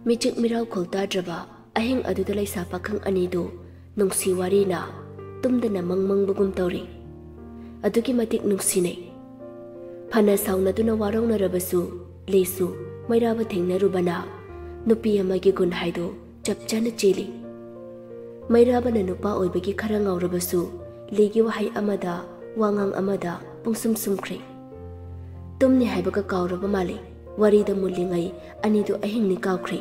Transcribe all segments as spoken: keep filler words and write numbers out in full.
ꯃꯤꯆꯤꯛ ꯃꯤꯔꯥꯎ ꯈꯨꯜ ꯇꯥꯗ꯭ꯔꯕ ꯑꯍꯤꯡ ꯑꯗꯨꯗ ꯂꯩꯁꯥ ꯄꯥꯈꯪ ꯑꯅꯤꯗꯨ ꯅꯨꯡꯁꯤ ꯋꯥꯔꯤꯅ ꯇꯨꯝꯗꯅ ꯃꯪ ꯃꯪꯕꯒꯨꯝ ꯇꯧꯔꯤ꯫ ꯑꯗꯨꯛꯀꯤ ꯃꯇꯤꯛ ꯅꯨꯡꯁꯤꯅꯩ꯫ ꯐꯅ ꯁꯥꯎꯅꯗꯨꯅ ꯋꯥꯔꯧꯅꯔꯕꯁꯨ, ꯂꯤꯁꯨ ꯃꯩꯔꯥꯕ ꯊꯦꯡꯅꯔꯨꯕꯅ ꯅꯨꯄꯤ ꯑꯃꯒꯤ ꯒꯨꯟ ꯍꯥꯏꯗꯨ ꯆꯞ ꯆꯥꯅ ꯆꯦꯜꯂꯤ꯫ ꯃꯩꯔꯥꯕꯅ ꯅꯨꯄꯥ ꯑꯣꯏꯕꯒꯤ ꯈꯔ ꯉꯥꯎꯔꯕꯁꯨ, ꯂꯤꯒꯤ ꯋꯥꯍꯩ ꯑꯃꯗ, ꯋꯥꯉꯥꯡ ꯑꯃꯗ ꯄꯨꯡꯁꯨꯝ ꯁꯨꯝꯈ꯭ꯔꯦ꯫ ꯇꯨꯝꯅꯤ ꯍꯥꯏꯕꯒ ꯀꯥꯎꯔꯕ ꯃꯥꯜꯂꯤ꯫ ꯋꯥꯔꯤꯗ ꯃꯨꯜꯂꯤꯉꯩ ꯑꯅꯤꯗꯨ ꯑꯍꯤꯡꯅꯤ ꯀꯥꯎꯈ꯭ꯔꯦ꯫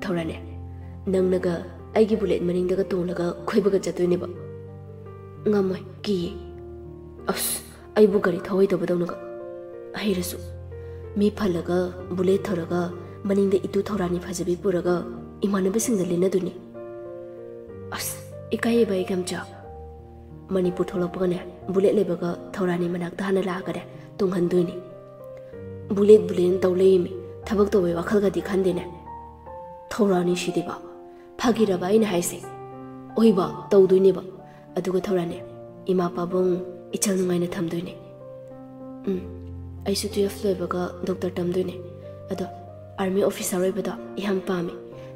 ꯊꯧꯔꯥꯅꯦ, ꯅꯪꯅꯒ ꯑꯩꯒꯤ ꯕꯨꯂꯦꯠ ꯃꯅꯤꯡꯗꯒ ꯇꯣꯡꯂꯒ ꯈꯣꯏꯕꯒ ꯆꯠꯇꯣꯏꯅꯦꯕ? ꯉꯝꯃꯣꯏ, ꯀꯤꯌꯦ꯫ ꯑꯁ, ꯑꯩꯕꯨ ꯒꯥꯔꯤ ꯊꯧꯍꯩꯗꯕꯗꯧꯅꯒ꯫ ꯍꯩꯔꯁꯨ, ꯃꯤ ꯐꯜꯂꯒ, ꯕꯨꯂꯦꯠ ꯊꯧꯔꯒ, ꯃꯅꯤꯡꯗ ꯏꯇꯨ ꯊꯧꯔꯥꯅꯤ ꯐꯖꯕꯤ ꯄꯨꯔꯒ ꯏꯃꯥꯟꯅꯕꯁꯤꯡꯗ ꯂꯦꯟꯅꯗꯣꯏꯅꯤ꯫ ꯑꯁ, ꯏꯀꯥꯏꯌꯦꯕ ꯑꯩ ꯀꯝꯆꯥ꯫ ꯃꯅꯤꯄꯨꯔ ꯊꯣꯛꯂꯛꯄꯒꯅꯦ, ꯕꯨꯂꯦꯠ ꯂꯩꯕꯒ ꯊꯧꯔꯥꯅꯤ ꯃꯅꯥꯛꯇ ꯍꯥꯟꯅ ꯂꯥꯛꯑꯒꯅꯦ ꯇꯣꯡꯍꯟꯗꯣꯏꯅꯤ꯫ ꯕꯨꯂꯦꯠ ꯕꯨꯂꯦꯠꯅ ꯇꯧ ꯂꯩꯌꯦꯃꯤ, ꯊꯕꯛ ꯇꯧꯕꯩ ꯋꯥꯈꯜꯒꯗꯤ ꯈꯟꯗꯦꯅꯦ꯫ ꯊꯧꯔꯥꯅꯤ ꯁꯤꯗꯤꯕ, ꯐꯥꯒꯤꯔꯕ ꯑꯩꯅ ꯍꯥꯏꯁꯦ? ꯑꯣꯏꯕ, ꯇꯧꯗꯣꯏꯅꯦꯕ꯫ ꯑꯗꯨꯒ ꯊꯧꯔꯥꯅꯤ, ꯏꯃꯥ ꯄꯥꯕꯨꯡ ꯏꯆꯜ ꯅꯨꯡꯉꯥꯏꯅ ꯊꯝꯗꯣꯏꯅꯦ꯫ ꯎꯝ, ꯑꯩꯁꯨ ꯇꯨꯌꯦꯜꯐ ꯂꯣꯏꯕꯒ ꯗꯣꯛꯇꯔ ꯇꯝꯗꯣꯏꯅꯦ꯫ ꯑꯗꯣ ꯑꯥꯔꯃꯤ ꯑꯣꯐꯤꯁꯥꯔ ꯑꯣꯏꯕꯗꯣ ꯌꯥꯝ ꯄꯥꯝꯃꯦ꯫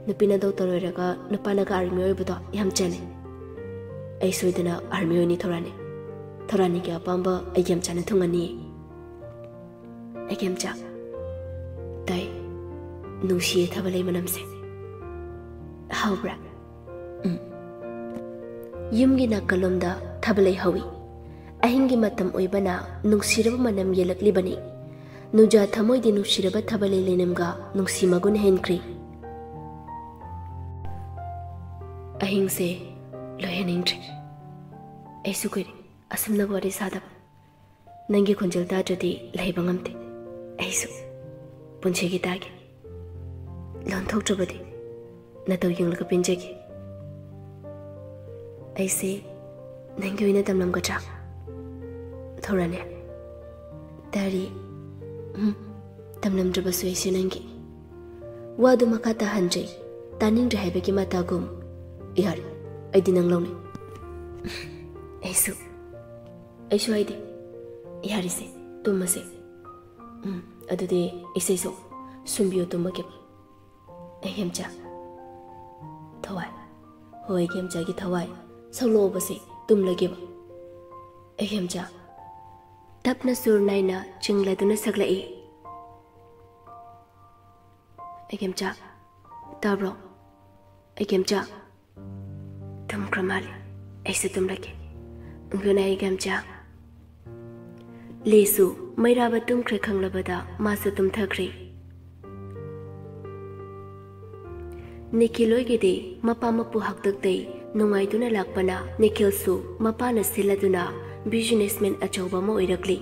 ꯅꯨꯄꯤꯅ ꯗꯣꯛꯇꯔ ꯑꯣꯏꯔꯒ ꯅꯨꯄꯥꯅꯒ ꯑꯥꯔꯃꯤ ꯑꯣꯏꯕꯗꯣ ꯌꯥꯝ ꯆꯥꯟꯅꯩ꯫ ꯑꯩ ꯁꯣꯏꯗꯅ ꯑꯥꯔꯃꯤ ꯑꯣꯏꯅꯤ ꯊꯧꯔꯥꯅꯤ꯫ ꯊꯧꯔꯥꯅꯤꯒꯤ ꯑꯄꯥꯝꯕ ꯑꯩꯒꯤ ꯌꯥꯝ ꯆꯥꯅ ꯊꯨꯡꯍꯟꯅꯤꯌꯦ꯫ ꯑꯩꯒꯤ ꯌꯥꯝ ꯆꯥ-, ꯇꯥꯏ꯫ ꯅꯨꯡꯁꯤꯌꯦ ꯊꯕ ꯂꯩ ꯃꯅꯝꯁꯦ꯫ ꯍꯥꯎꯕ꯭ꯔꯥ? ꯎꯝ꯫ ꯌꯨꯝꯒꯤ ꯅꯥꯀꯜꯂꯣꯝꯗ ꯊꯕ ꯂꯩ ꯍꯧꯏ꯫ ꯑꯍꯤꯡꯒꯤ ꯃꯇꯝ ꯑꯣꯏꯕꯅ ꯅꯨꯡꯁꯤꯔꯕ ꯃꯅꯝ ꯌꯦꯜꯂꯛꯂꯤꯕꯅꯤ꯫ ꯅꯨꯖꯥ ꯊꯃꯣꯏꯗꯤ ꯅꯨꯡꯁꯤꯔꯕ ꯊꯕ ꯂꯩ ꯂꯩꯅꯝꯒ ꯅꯨꯡꯁꯤ ꯃꯒꯨꯟ ꯍꯦꯟꯈ꯭ꯔꯦ꯫ ꯑꯍꯤꯡꯁꯦ ꯂꯣꯏꯍꯟꯅꯤꯡꯗ꯭ꯔꯦ꯫ ꯑꯩꯁꯨ ꯀꯨꯏꯔꯦ ꯑꯁꯨꯝꯅ ꯋꯥꯔꯤ ꯁꯥꯗꯕ꯫ ꯅꯪꯒꯤ ꯈꯣꯟꯖꯦꯜ ꯇꯥꯗ꯭ꯔꯗꯤ ꯂꯩꯕ ꯉꯝꯗꯦ꯫ ꯑꯩꯁꯨ ꯄꯨꯟꯁꯤꯒꯤ ꯇꯥꯒꯦ꯫ ꯂꯣꯟꯊꯣꯛꯇ꯭ꯔꯕꯗꯤ ꯅꯇꯧ ꯌꯦꯡꯂꯒ ꯄꯦꯟꯖꯒꯦ꯫ ꯑꯩꯁꯦ ꯅꯪꯒꯤ ꯑꯣꯏꯅ ꯇꯝꯂꯝꯒꯗ꯭ꯔꯥ? ꯊꯧꯔꯥꯅꯦ꯫ ꯇꯥꯔꯤ꯫ ꯎꯝ, ꯇꯝꯂꯝꯗ꯭ꯔꯕꯁꯨ ꯑꯩꯁꯦ ꯅꯪꯒꯤ꯫ ꯋꯥꯗꯨ ꯃꯈꯥ ꯇꯥꯍꯟꯗ꯭ꯔꯦ, ꯇꯥꯅꯤꯡꯗ꯭ꯔꯦ ꯍꯥꯏꯕꯒꯤ ꯃꯇꯥꯒꯨꯝ꯫ ꯌꯥꯔꯦ, ꯑꯩꯗꯤ ꯅꯪ ꯂꯧꯅꯩ꯫ ꯑꯩꯁꯨ꯫ ꯑꯩꯁꯨ ꯍꯥꯏꯗꯤ꯫ ꯌꯥꯔꯤꯁꯦ, ꯇꯨꯝꯃꯁꯦ꯫ ꯎꯝ, ꯑꯗꯨꯗꯤ ꯏꯁꯩꯁꯨ꯫ ꯁꯨꯝꯕꯤꯌꯨ, ꯇꯨꯝꯃꯒꯦꯕ꯫ ꯑꯩꯒꯤ ꯏꯆꯥ꯫ ꯊꯋꯥꯏ꯫ ꯍꯣꯏ, ꯑꯩꯒꯤ ꯏꯆꯥꯒꯤ ꯊꯋꯥꯏ꯫ ꯁꯛꯂꯛꯑꯣꯕꯁꯦ, ꯇꯨꯝꯂꯒꯦꯕ꯫ ꯑꯩꯒꯤ ꯏꯆꯥ꯫ ꯇꯞꯅ ꯁꯨꯔ ꯅꯥꯏꯅ ꯆꯤꯡꯂꯗꯨꯅ ꯁꯛꯂꯛꯏ꯫ ꯑꯩꯒꯤ ꯏꯆꯥ꯫ ꯇꯥꯕ꯭ꯔꯣ? ꯑꯩꯒꯤ ꯏꯆꯥ꯫ ꯇꯨꯝꯈ꯭ꯔ ꯃꯥꯜꯂꯦ꯫ ꯑꯩꯁꯨ ꯇꯨꯝꯂꯒꯦ꯫ Good night, ꯑꯩꯒꯤ ꯏꯆꯥ꯫ ꯂꯦꯁꯨ ꯃꯩꯔꯥꯕ ꯇꯨꯝꯈ꯭ꯔꯦ ꯈꯪꯂꯕꯗ ꯃꯥꯁꯨ ꯇꯨꯝꯊꯈ꯭ꯔꯦ꯫ ꯅꯤꯈꯤꯜ ꯍꯣꯏꯒꯤꯗꯤ ꯃꯄꯥ ꯃꯄꯨ ꯍꯥꯛꯇꯛꯇꯩ ꯅꯨꯡꯉꯥꯏꯗꯨꯅ ꯂꯥꯛꯄꯅ ꯅꯤꯈꯤꯜꯁꯨ ꯃꯄꯥꯅ ꯁꯤꯜꯂꯗꯨꯅ businessman ꯑꯆꯧꯕ ꯑꯃ ꯑꯣꯏꯔꯛꯂꯤ꯫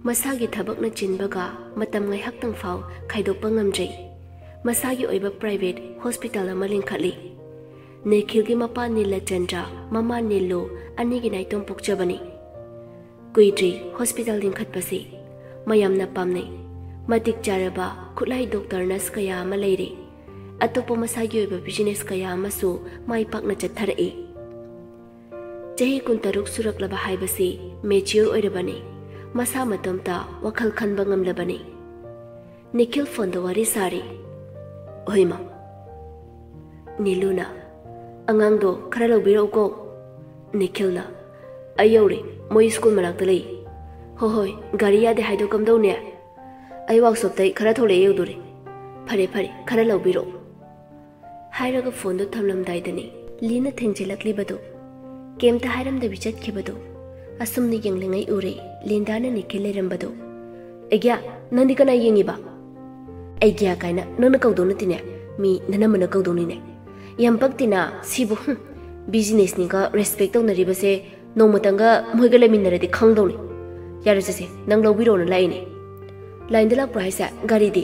ꯃꯁꯥꯒꯤ ꯊꯕꯛꯅ ꯆꯤꯟꯕꯒ ꯃꯇꯝ ꯉꯥꯏꯍꯥꯛꯇꯪ ꯐꯥꯎ ꯈꯥꯏꯗꯣꯛꯄ ꯉꯝꯗ꯭ꯔꯦ꯫ ꯃꯁꯥꯒꯤ ꯑꯣꯏꯕ private hospital ꯑꯃ ꯂꯤꯡꯈꯠꯂꯤ꯫ ꯅꯤꯈꯤꯜꯒꯤ ꯃꯄꯥ ꯅꯤꯂꯆꯟꯗ꯭ꯔ, ꯃꯃꯥ ꯅꯤꯂꯨ ꯑꯅꯤꯒꯤ ꯅꯥꯏꯇꯣꯝ ꯄꯣꯛꯆꯕꯅꯤ꯫ ꯀꯨꯏꯗ꯭ꯔꯤ hospital ꯂꯤꯡꯈꯠꯄꯁꯤ꯫ ꯃꯌꯥꯝꯅ ꯄꯥꯝꯅꯩ꯫ ꯃꯇꯤꯛ ꯆꯥꯔꯕ ꯈꯨꯠꯂꯥꯏ doctor, nurse ꯀꯌꯥ ꯑꯃ ꯂꯩꯔꯤ꯫ ꯑꯇꯣꯞꯄ ꯃꯁꯥꯒꯤ ꯑꯣꯏꯕ business ꯀꯌꯥ ꯑꯃꯁꯨ ꯃꯥꯏ ꯄꯥꯛꯅ ꯆꯠꯊꯔꯛꯏ꯫ ꯆꯍꯤ ꯀꯨꯟꯇꯔꯨꯛ ꯁꯨꯔꯛꯂꯕ ꯍꯥꯏꯕꯁꯤ mature ꯑꯣꯏꯔꯕꯅꯤ꯫ ꯃꯁꯥ ꯃꯇꯣꯝꯇ ꯋꯥꯈꯜ ꯈꯟꯕ ꯉꯝꯂꯕꯅꯤ꯫ ꯅꯤꯈꯤꯜ phoneꯗ ꯋꯥꯔꯤ ꯁꯥꯔꯤ꯫ ꯍꯣꯏ ꯃꯥ꯫ ꯅꯤꯂꯨꯅ, "ꯑꯉꯥꯡꯗꯣ ꯈꯔ ꯂꯧꯕꯤꯔꯛꯎꯀꯣ꯫" ꯅꯤꯈꯤꯜꯅ, "ꯑꯩ ꯌꯧꯔꯦ, ꯃꯣꯏ school ꯃꯅꯥꯛꯇ ꯂꯩ꯫" "ꯍꯣꯏ ꯍꯣꯏ, ꯒꯥꯔꯤ ꯌꯥꯗꯦ ꯍꯥꯏꯗꯣ ꯀꯝꯗꯧꯅꯦ?" "ꯑꯩ workshopꯇꯩ ꯈꯔ ꯊꯣꯛꯂꯛꯑꯦ ꯌꯧꯗꯣꯔꯦ꯫" "ꯐꯔꯦ ꯐꯔꯦ, ꯈꯔ ꯂꯧꯕꯤꯔꯛꯑꯣ꯫" ꯍꯥꯏꯔꯒ phoneꯗꯨ ꯊꯝꯂꯝꯗꯥꯏꯗꯅꯤ ꯂꯤꯅ ꯊꯦꯡꯖꯤꯜꯂꯛꯂꯤꯕꯗꯨ꯫ ꯀꯩꯝꯇ ꯍꯥꯏꯔꯝꯗꯕꯤ ꯆꯠꯈꯤꯕꯗꯨ꯫ ꯑꯁꯨꯝꯅ ꯌꯦꯡꯂꯤꯉꯩ ꯎꯔꯦ ꯂꯤꯟꯗꯥꯅ ꯅꯤꯈꯤꯜ ꯂꯩꯔꯝꯕꯗꯨ꯫ "ꯑꯩꯒ꯭ꯌꯥ, ꯅꯪꯗꯤ ꯀꯅꯥ ꯌꯦꯡꯉꯤꯕ?" "ꯑꯩꯒ꯭ꯌꯥ ꯀꯥꯏꯅ ꯅꯪꯅ ꯀꯧꯗꯧ ꯅꯠꯇꯦꯅꯦ, ꯃꯤ ꯅꯅꯝꯃꯅ ꯀꯧꯗꯧꯅꯤꯅꯦ꯫ ꯌꯥꯝ ꯄꯛꯇꯦꯅ ꯁꯤꯕꯨ, ꯍꯨꯝ꯫ Businessꯅꯤꯒ respect ꯇꯧꯅꯔꯤꯕꯁꯦ ꯅꯣꯡꯃꯇꯪꯒ ꯃꯣꯏꯒ ꯂꯩꯃꯤꯟꯅꯔꯗꯤ ꯈꯪꯗꯧꯅꯤ꯫ ꯌꯥꯔꯦ ꯆꯠꯁꯦ, ꯅꯪ ꯂꯧꯕꯤꯔꯣꯅ ꯂꯥꯛꯏꯅꯦ꯫" "Lineꯗ ꯂꯥꯛꯄ꯭ꯔꯣ ꯍꯥꯏꯁꯦ? ꯒꯥꯔꯤꯗꯤ?"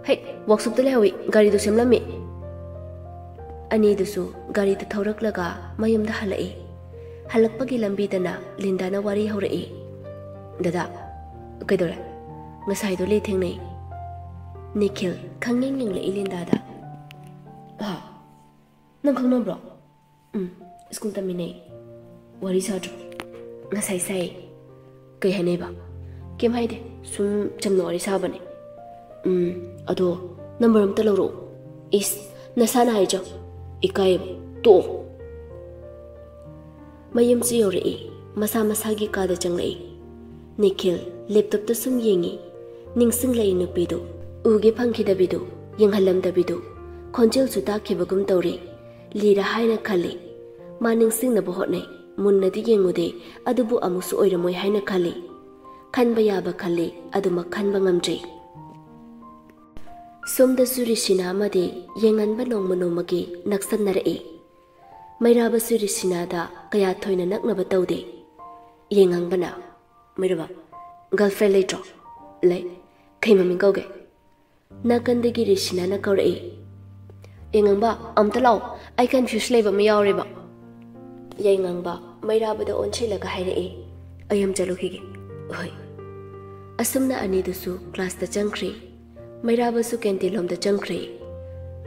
"ꯍꯩ, workshopꯇ ꯂꯩꯍꯧꯏ, ꯒꯥꯔꯤꯗꯨ ꯁꯦꯝꯂꯝꯃꯤ꯫" ꯑꯅꯤꯗꯨꯁꯨ ꯒꯥꯔꯤꯗ ꯊꯧꯔꯛꯂꯒ ꯃꯌꯨꯝꯗ ꯍꯜꯂꯛꯏ꯫ ꯍꯜꯂꯛꯄꯒꯤ ꯂꯝꯕꯤꯗꯅ ꯂꯤꯟꯗꯥꯅ ꯋꯥꯔꯤ ꯍꯧꯔꯛꯏ꯫ "ꯗꯗꯥ, ꯀꯩꯗꯧꯔꯦ? ꯉꯁꯥꯏꯗꯣ ꯂꯤ ꯊꯦꯡꯅꯩ꯫" ꯅꯤꯈꯤꯜ ꯈꯪꯌꯦꯡ ꯌꯦꯡꯂꯛꯏ ꯂꯤꯟꯗꯥꯗ꯫ "ꯍꯥ? ꯅꯪ ꯈꯪꯅꯕ꯭ꯔꯣ?" "ꯎꯝ, school ꯇꯝꯃꯤꯟꯅꯩ꯫" "ꯋꯥꯔꯤ ꯁꯥꯗ꯭ꯔꯣ?" "ꯉꯁꯥꯏ ꯁꯥꯏ꯫" "ꯀꯩ ꯍꯥꯏꯅꯩꯕ?" "ꯀꯩꯝ ꯍꯥꯏꯗꯦ, ꯁꯨꯝ ꯆꯝꯅ ꯋꯥꯔꯤ ꯁꯥꯕꯅꯦ꯫" "ꯎꯝ, ꯑꯗꯣ ꯅꯝꯕꯔ ꯑꯝꯇ ꯂꯧꯔꯛꯑꯣ꯫" "ꯏꯁ, ꯅꯁꯥꯅ ꯍꯥꯏꯖꯧ꯫ ꯏꯀꯥꯏꯌꯦꯕ꯫ ꯇꯣꯛꯑꯣ꯫" ꯃꯌꯨꯝꯁꯨ ꯌꯧꯔꯛꯏ꯫ ꯃꯁꯥ ꯃꯁꯥꯒꯤ ꯀꯥꯗ ꯆꯪꯂꯛꯏ꯫ ꯅꯤꯈꯤꯜ ꯂꯦꯞꯇꯣꯞꯇ ꯁꯨꯝ ꯌꯦꯡꯉꯤ꯫ ꯅꯤꯡꯁꯤꯡꯂꯛꯏ ꯅꯨꯄꯤꯗꯨ꯫ ꯎꯒꯦ ꯐꯪꯈꯤꯗꯕꯤꯗꯨ, ꯌꯦꯡꯍꯜꯂꯝꯗꯕꯤꯗꯨ꯫ ꯈꯣꯟꯖꯦꯜꯁꯨ ꯇꯥꯈꯤꯕꯒꯨꯝ ꯇꯧꯔꯤ꯫ ꯂꯤꯔꯥ ꯍꯥꯏꯅ ꯈꯜꯂꯤ꯫ ꯃꯥ ꯅꯤꯡꯁꯤꯡꯅꯕ ꯍꯣꯠꯅꯩ꯫ ꯃꯨꯟꯅꯗꯤ ꯌꯦꯡꯉꯨꯗꯦ, ꯑꯗꯨꯕꯨ ꯑꯃꯨꯛꯁꯨ ꯑꯣꯏꯔꯝꯃꯣꯏ ꯍꯥꯏꯅ ꯈꯜꯂꯤ꯫ ꯈꯟꯕ ꯌꯥꯕ ꯈꯜꯂꯤ, ꯑꯗꯨꯃꯛ ꯈꯟꯕ ꯉꯝꯗ꯭ꯔꯤ꯫ ꯁꯣꯝꯗꯁꯨ ꯔꯤꯁꯤꯅꯥ ꯑꯃꯗꯤ ꯌꯦꯡꯉꯟꯕ ꯅꯣꯡꯃ ꯅꯣꯡꯃꯒꯤ ꯅꯛꯁꯟꯅꯔꯛꯏ꯫ ꯃꯩꯔꯥꯕꯁꯨ ꯔꯤꯁꯤꯅꯥꯗ ꯀꯌꯥ ꯊꯣꯏꯅ ꯅꯛꯅꯕ ꯇꯧꯗꯦ꯫ ꯌꯦꯡꯉꯪꯕꯅ, "ꯃꯩꯔꯥꯕ, girlfriend ꯂꯩꯇ꯭ꯔꯣ?" "ꯂꯩ꯫ ꯀꯩ ꯃꯃꯤꯡ ꯀꯧꯒꯦ?" ꯅꯥꯀꯟꯗꯒꯤ ꯔꯤꯁꯤꯅꯥꯅ ꯀꯧꯔꯛꯏ꯫ "ꯌꯦꯡꯉꯪꯕ, ꯑꯝꯇ ꯂꯥꯛꯑꯣ, ꯑꯩ confuse ꯂꯩꯕ ꯑꯃ ꯌꯥꯎꯔꯦꯕ꯫" ꯌꯦꯡꯉꯪꯕ ꯃꯩꯔꯥꯕꯗ ꯑꯣꯟꯁꯤꯜꯂꯒ ꯍꯥꯏꯔꯛꯏ꯫ "ꯑꯩ ꯑꯝ ꯆꯠꯂꯨꯈꯤꯒꯦ꯫" "ꯍꯣꯏ꯫" ꯑꯁꯨꯝꯅ ꯑꯅꯤꯗꯨꯁꯨ classꯇ ꯆꯪꯈ꯭ꯔꯤ꯫ ꯃꯩꯔꯥꯕꯁꯨ canteen ꯂꯣꯝꯗ ꯆꯪꯈ꯭ꯔꯦ꯫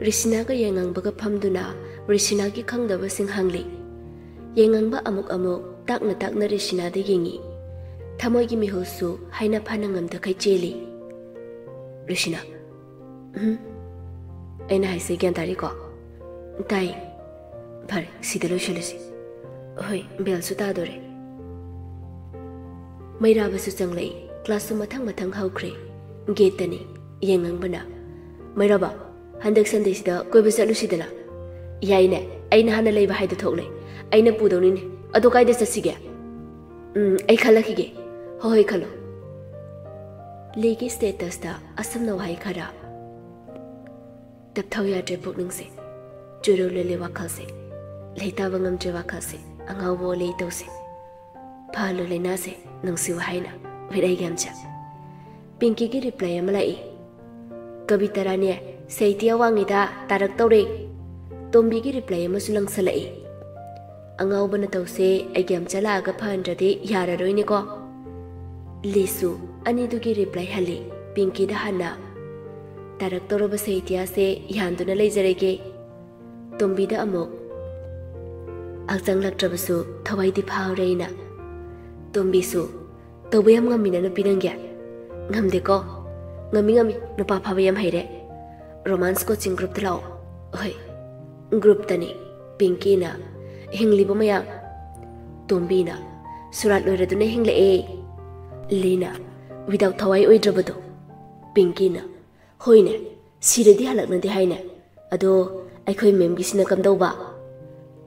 ꯔꯤꯁꯤꯅꯥꯒ ꯌꯦꯡꯉꯪꯕꯒ ꯐꯝꯗꯨꯅ ꯔꯤꯁꯤꯅꯥꯒꯤ ꯈꯪꯗꯕꯁꯤꯡ ꯍꯪꯂꯤ꯫ ꯌꯦꯡꯉꯪꯕ ꯑꯃꯨꯛ ꯑꯃꯨꯛ ꯇꯥꯛꯅ ꯇꯥꯛꯅ ꯔꯤꯁꯤꯅꯥꯗ ꯌꯦꯡꯉꯤ꯫ ꯊꯃꯣꯏꯒꯤ ꯃꯤꯍꯨꯜꯁꯨ ꯍꯥꯏꯅ ꯐꯥꯅ ꯉꯝꯗꯈꯩ ꯆꯦꯜꯂꯤ꯫ "ꯔꯤꯁꯤꯅꯥ꯫" "ꯎꯝ?" "ꯑꯩꯅ ꯍꯥꯏꯁꯦ ꯒ꯭ꯌꯥꯟ ꯇꯥꯔꯤꯀꯣ?" "ꯇꯥꯏ꯫" "ꯐꯔꯦ, ꯁꯤꯗ ꯂꯣꯏꯁꯤꯜꯂꯁꯤ꯫" "ꯍꯣꯏ, bellꯁꯨ ꯇꯥꯗꯣꯔꯦ꯫" ꯃꯩꯔꯥꯕꯁꯨ ꯆꯪꯂꯛꯏ꯫ Classꯁꯨ ꯃꯊꯪ ꯃꯊꯪ ꯍꯧꯈ꯭ꯔꯦ꯫ Gateꯇꯅꯤ꯫ ꯌꯦꯡꯉꯪꯕꯅ, "ꯃꯩꯔꯥꯕ, ꯍꯟꯗꯛ Sundayꯁꯤꯗ ꯀꯣꯏꯕ ꯆꯠꯂꯨꯁꯤꯗꯅ꯫" "ꯌꯥꯏꯅꯦ, ꯑꯩꯅ ꯍꯥꯟꯅ ꯂꯩꯕ ꯍꯥꯏꯗꯣ ꯊꯣꯛꯂꯦ꯫ ꯑꯩꯅ ꯄꯨꯗꯧꯅꯤꯅꯦ꯫ ꯑꯗꯣ ꯀꯥꯏꯗ ꯆꯠꯁꯤꯒꯦ?" "ꯎꯝ, ꯑꯩ ꯈꯜꯂꯛꯈꯤꯒꯦ꯫" "ꯍꯣꯏ, ꯍꯣꯏ, ꯈꯜꯂꯣ꯫" ꯂꯤꯒꯤ statusꯇ ꯑꯁꯨꯝꯅ ꯋꯥꯍꯩ ꯈꯔ꯫ "ꯇꯞꯊꯧ ꯌꯥꯗ꯭ꯔꯦ ꯄꯨꯛꯅꯤꯡꯁꯦ꯫ ꯆꯨꯔꯨ ꯂꯨꯜꯂꯦ ꯋꯥꯈꯜꯁꯦ꯫ ꯂꯩꯇꯥꯕ ꯉꯝꯗ꯭ꯔꯦ ꯋꯥꯈꯜꯁꯦ꯫ ꯑꯉꯥꯎꯕ ꯑꯣꯜꯂꯦ ꯏꯇꯧꯁꯦ꯫ ꯐꯍꯜꯂꯨ ꯂꯩꯅꯥꯁꯦ ꯅꯨꯡꯁꯤꯕ ꯍꯥꯏꯅ꯫ With ꯑꯩꯒꯤ ꯑꯝꯆꯥ꯫" ꯄꯤꯡꯀꯤꯒꯤ reply ꯑꯃ ꯂꯥꯛꯏ꯫ "ꯀꯕꯤꯇꯥ ꯔꯥꯅꯤ, ꯁꯥꯍꯤꯇ꯭ꯌ ꯋꯥꯡꯉꯤꯗ, ꯇꯥꯔꯛꯇꯧꯔꯦ꯫" ꯇꯣꯝꯕꯤꯒꯤ reply ꯑꯃꯁꯨ ꯂꯪꯁꯜꯂꯛꯏ꯫ "ꯑꯉꯥꯎꯕꯅ ꯇꯧꯁꯦ, ꯑꯩꯒꯤ ꯑꯝꯆꯥ ꯂꯥꯛꯑꯒ ꯐꯍꯟꯗ꯭ꯔꯗꯤ ꯌꯥꯔꯔꯣꯏꯅꯦꯀꯣ꯫" ꯂꯤꯁꯨ ꯑꯅꯤꯗꯨꯒꯤ reply ꯍꯜꯂꯤ꯫ ꯄꯤꯡꯀꯤꯗ ꯍꯟꯅ, "ꯇꯥꯔꯛꯇꯧꯔꯕ ꯁꯥꯍꯤꯇ꯭ꯌꯁꯦ ꯌꯥꯟꯗꯨꯅ ꯂꯩꯖꯔꯒꯦ꯫" ꯇꯣꯝꯕꯤꯗ ꯑꯃꯨꯛ, "ꯍꯛꯆꯥꯡ ꯂꯥꯛꯇ꯭ꯔꯕꯁꯨ ꯊꯋꯥꯏꯗꯤ ꯐꯥꯎꯔꯦ ꯑꯩꯅ꯫" ꯇꯣꯝꯕꯤꯁꯨ, "ꯇꯧꯕ ꯌꯥꯝ ꯉꯝꯃꯤꯅ ꯅꯨꯄꯤ ꯅꯪꯒꯤ꯫" "ꯉꯝꯗꯦꯀꯣ, ꯉꯝꯃꯤ ꯉꯝꯃꯤ, ꯅꯨꯄꯥ ꯐꯥꯕ ꯌꯥꯝ ꯍꯩꯔꯦ꯫ ꯔꯣꯃꯥꯟꯁ ꯀꯣꯆꯤꯡ ꯒ꯭ꯔꯨꯞꯇ ꯂꯥꯛꯑꯣ꯫ ꯑꯍꯣꯏ, ꯒ꯭ꯔꯨꯞꯇꯅꯤ꯫ ꯄꯤꯡꯀꯤꯅ, ꯍꯤꯡꯂꯤꯕꯣ ꯃꯌꯥꯝ? ꯇꯣꯝꯕꯤꯅ, ꯁꯨꯔꯥꯠ ꯂꯣꯏꯔꯗꯨꯅ ꯍꯤꯡꯂꯛꯑꯦ꯫ ꯂꯤꯅ, ꯋꯤꯗꯥꯎꯠ ꯊꯋꯥꯏ ꯑꯣꯏꯗ꯭ꯔꯕꯗꯣ? ꯄꯤꯡꯀꯤꯅ, ꯍꯣꯏꯅꯦ, ꯁꯤꯔꯗꯤ ꯍꯜꯂꯛꯅꯗꯦ ꯍꯥꯏꯅꯦ꯫ ꯑꯗꯣ ꯑꯩꯈꯣꯏ ꯃꯦꯝꯒꯤꯁꯤꯅ ꯀꯝꯗꯧꯕ?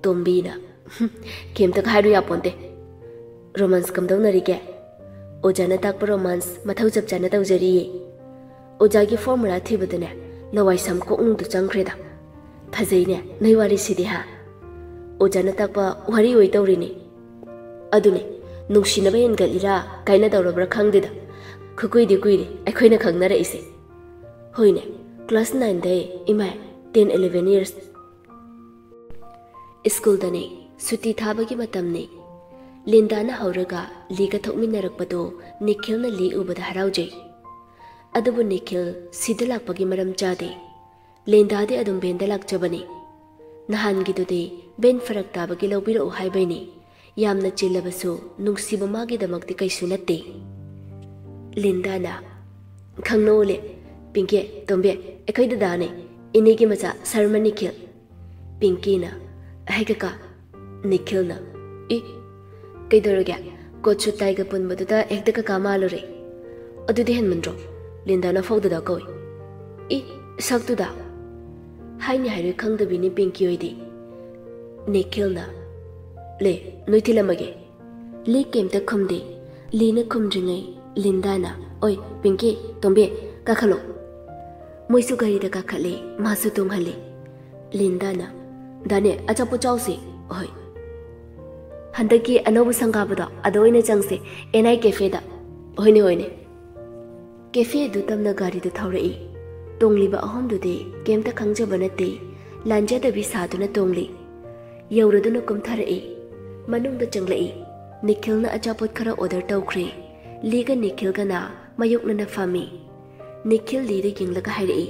ꯇꯣꯝꯕꯤꯅ, "ꯍꯨꯝ, ꯀꯩꯝꯇꯒ ꯍꯥꯏꯔꯨ ꯌꯥꯄꯣꯟꯇꯦ꯫ ꯔꯣꯃꯥꯟꯁ ꯀꯝꯗꯧꯅꯔꯤꯒꯦ?" ꯑꯣꯖꯥꯅ ꯇꯥꯛꯄ ꯔꯣꯃꯥꯟꯁ ꯃꯊꯧ ꯆꯞ ꯆꯥꯅ ꯇꯧꯖꯔꯤꯌꯦ꯫ ꯑꯣꯖꯥꯒꯤ ꯐꯣꯔꯃꯨꯂꯥ ꯊꯤꯕꯗꯅꯦ, ꯂꯋꯥꯏ ꯁꯝ ꯀꯣꯛꯅꯨꯡꯗꯨ ꯆꯪꯈ꯭ꯔꯦꯗ꯫ ꯐꯖꯩꯅꯦ ꯅꯣꯏ ꯋꯥꯔꯤꯁꯤꯗꯤ ꯍꯥ? ꯑꯣꯖꯥꯅ ꯇꯥꯛꯄ ꯋꯥꯔꯤ ꯑꯣꯏ ꯇꯧꯔꯤꯅꯤ꯫ ꯑꯗꯨꯅꯤ, ꯅꯨꯡꯁꯤꯅꯕ ꯍꯦꯟꯒꯠꯂꯤꯔꯥ ꯀꯥꯏꯅꯗꯧꯔꯕ꯭ꯔꯥ ꯈꯪꯗꯦꯗ꯫ ꯈꯨꯀꯨꯏꯗꯤ ꯀꯨꯏꯔꯦ ꯑꯩꯈꯣꯏꯅ ꯈꯪꯅꯔꯛꯏꯁꯦ꯫ ꯍꯣꯏꯅꯦ, ꯀ꯭ꯂꯥꯁ ꯅꯥꯏꯟꯗꯩ, ꯏꯃꯥꯏ, ꯇꯦꯟ, ꯏꯂꯦꯚꯦꯟ ꯌꯔꯁ꯫ ꯁ꯭ꯀꯨꯜꯗꯅꯦ, ꯁꯨꯇꯤ ꯊꯥꯕꯒꯤ ꯃꯇꯝꯅꯦ꯫ ꯂꯤꯟꯗꯥꯅ ꯍꯧꯔꯒ ꯂꯤꯒ ꯊꯣꯛꯃꯤꯟꯅꯔꯛꯄꯗꯣ ꯅꯤꯈꯤꯜꯅ ꯂꯤ ꯎꯕꯗ ꯍꯔꯥꯎꯖꯩ꯫ ꯑꯗꯨꯕꯨ ꯅꯤꯈꯤꯜ ꯁꯤꯗ ꯂꯥꯛꯄꯒꯤ ꯃꯔꯝ ꯆꯥꯗꯦ꯫ ꯂꯤꯟꯗꯥꯗꯤ ꯑꯗꯨꯝ ꯚꯦꯟꯗ ꯂꯥꯛꯆꯕꯅꯤ꯫ ꯅꯍꯥꯟꯒꯤꯗꯨꯗꯤ ꯚꯦꯟ ꯐꯔꯛ ꯇꯥꯕꯒꯤ ꯂꯧꯕꯤꯔꯛꯎ ꯍꯥꯏꯕꯩꯅꯤ꯫ ꯌꯥꯝꯅ ꯆꯤꯜꯂꯕꯁꯨ ꯅꯨꯡꯁꯤꯕ ꯃꯥꯒꯤꯗꯃꯛꯇꯤ ꯀꯩꯁꯨ ꯅꯠꯇꯦ꯫ ꯂꯤꯟꯗꯥꯅ, "ꯈꯪꯅꯧꯂꯦ, ꯄꯤꯡꯀꯤ, ꯇꯣꯝꯕꯤ, ꯑꯩꯈꯣꯏ ꯗꯗꯥꯅꯦ, ꯏꯅꯦꯒꯤ ꯃꯆꯥ ꯁꯔꯃ ꯅꯤꯈꯤꯜ꯫" ꯄꯤꯡꯀꯤꯅ, "ꯍꯦ ꯀꯀꯥ꯫" ꯅꯤꯈꯤꯜꯅ, "ꯏ, ꯀꯩꯗꯧꯔꯒꯦ? ꯀꯣꯠ ꯁꯨꯠ ꯇꯥꯏꯒ ꯄꯨꯟꯕꯗꯨꯗ ꯍꯦꯛꯇ ꯀꯀꯥ ꯃꯥꯜꯂꯨꯔꯦ꯫ ꯑꯗꯨꯗꯤ ꯍꯦꯟꯃꯟꯗ꯭ꯔꯣ? ꯂꯤꯟꯗꯥꯅ ꯐꯥꯎ ꯗꯗꯥ ꯀꯧꯏ꯫ ꯏ, ꯁꯛꯇꯨꯗ!" ꯍꯥꯏꯅꯤ ꯍꯥꯏꯔꯣꯏ ꯈꯪꯗꯕꯤꯅꯤ ꯄꯤꯡꯀꯤ ꯍꯣꯏꯗꯤ꯫ ꯅꯤꯈꯤꯜꯅ, "ꯂꯦ, ꯅꯣꯏ ꯊꯤꯜꯂꯝꯃꯒꯦ꯫" ꯂꯤ ꯀꯩꯝꯇ ꯈꯨꯝꯗꯦ꯫ ꯂꯤꯅ ꯈꯨꯝꯗ꯭ꯔꯤꯉꯩ ꯂꯤꯟꯗꯥꯅ, "ꯑꯣꯏ, ꯄꯤꯡꯀꯤ, ꯇꯣꯝꯕꯤ, ꯀꯥꯈꯠꯂꯣ꯫" ꯃꯣꯏꯁꯨ ꯒꯥꯔꯤꯗ ꯀꯥꯈꯠꯂꯦ, ꯃꯥꯁꯨ ꯇꯣꯡꯍꯜꯂꯦ꯫ ꯂꯤꯟꯗꯥꯅ, "ꯗꯥꯅꯦ, ꯑꯆꯥꯄꯣꯠ ꯆꯥꯎꯁꯦ꯫" "ꯍꯣꯏ꯫" "ꯍꯟꯗꯛꯀꯤ ꯑꯅꯧꯕ ꯁꯪꯒꯥꯕꯗꯣ, ꯑꯗ ꯑꯣꯏꯅ ꯆꯪꯁꯦ, ꯑꯦꯟ ꯑꯥꯏ ꯀꯦꯐꯦꯗ꯫" "ꯍꯣꯏꯅꯦ, ꯍꯣꯏꯅꯦ꯫" ꯀꯦꯐꯦ ꯑꯗꯨ ꯇꯝꯅ ꯒꯥꯔꯤꯗꯨ ꯊꯧꯔꯛꯏ꯫ ꯇꯣꯡꯂꯤꯕ ꯑꯍꯨꯝꯗꯨꯗꯤ ꯀꯩꯝꯇ ꯈꯪꯖꯕ ꯅꯠꯇꯦ, ꯂꯥꯟꯖꯗꯕꯤ ꯁꯥꯗꯨꯅ ꯇꯣꯡꯂꯤ꯫ ꯌꯧꯔꯗꯨꯅ ꯀꯨꯝꯊꯔꯛꯏ꯫ ꯃꯅꯨꯡꯗ ꯆꯪꯂꯛꯏ꯫ ꯅꯤꯈꯤꯜꯅ ꯑꯆꯥꯄꯣꯠ ꯈꯔ ꯑꯣꯔꯗꯔ ꯇꯧꯈ꯭ꯔꯦ꯫ ꯂꯤꯒ ꯅꯤꯈꯤꯜꯒꯅ ꯃꯥꯌꯣꯛꯅꯅ ꯐꯝꯃꯤ꯫ ꯅꯤꯈꯤꯜ ꯂꯤꯗ ꯌꯦꯡꯂꯒ ꯍꯥꯏꯔꯛꯏ,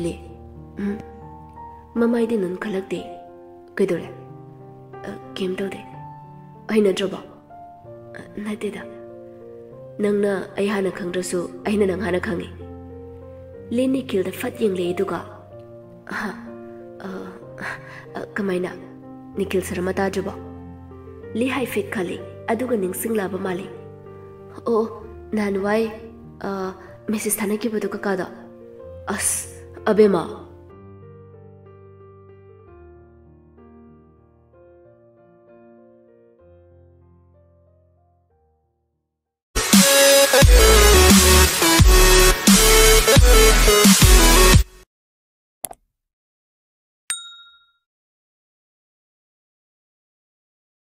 "ꯂꯤ, ꯎꯝ?" ꯃꯃꯥꯏꯗꯤ ꯅꯣꯟꯈꯠꯂꯛꯇꯦ꯫ "ꯀꯩꯗꯧꯔꯦ?" "ꯑ, ꯀꯩꯝ ꯇꯧꯗꯦ꯫" "ꯍꯩꯅꯗ꯭ꯔꯕꯣ?" "ꯑ, ꯅꯠꯇꯦꯗ꯫" ꯅꯪꯅ ꯑꯩ ꯍꯥꯟꯅ ꯈꯪꯗ꯭ꯔꯁꯨ ꯑꯩꯅ ꯅꯪ ꯍꯥꯟꯅ ꯈꯪꯉꯤ꯫ ꯂꯤ ꯅꯤꯈꯤꯜꯗ ꯐꯠ ꯌꯦꯡꯂꯦ, ꯑꯗꯨꯒ, "ꯍꯥ? ꯑ, ꯑ, ꯀꯃꯥꯏꯅ? ꯅꯤꯈꯤꯜ ꯁꯔꯃ ꯇꯥꯗ꯭ꯔꯤꯕꯣ?" ꯂꯤ ꯍꯥꯏꯐꯦꯠ ꯈꯜꯂꯤ, ꯑꯗꯨꯒ ꯅꯤꯡꯁꯤꯡꯂꯛꯑꯕ ꯃꯥꯜꯂꯤ꯫ "ꯑꯣ, ꯅꯍꯥꯟꯋꯥꯏ, ꯑ, ꯃꯦꯁꯦꯖ ꯊꯥꯅꯈꯤꯕꯗꯣ ꯀꯀꯥꯗꯣ?" "ꯑꯁ, ꯑꯕꯦꯝꯃ,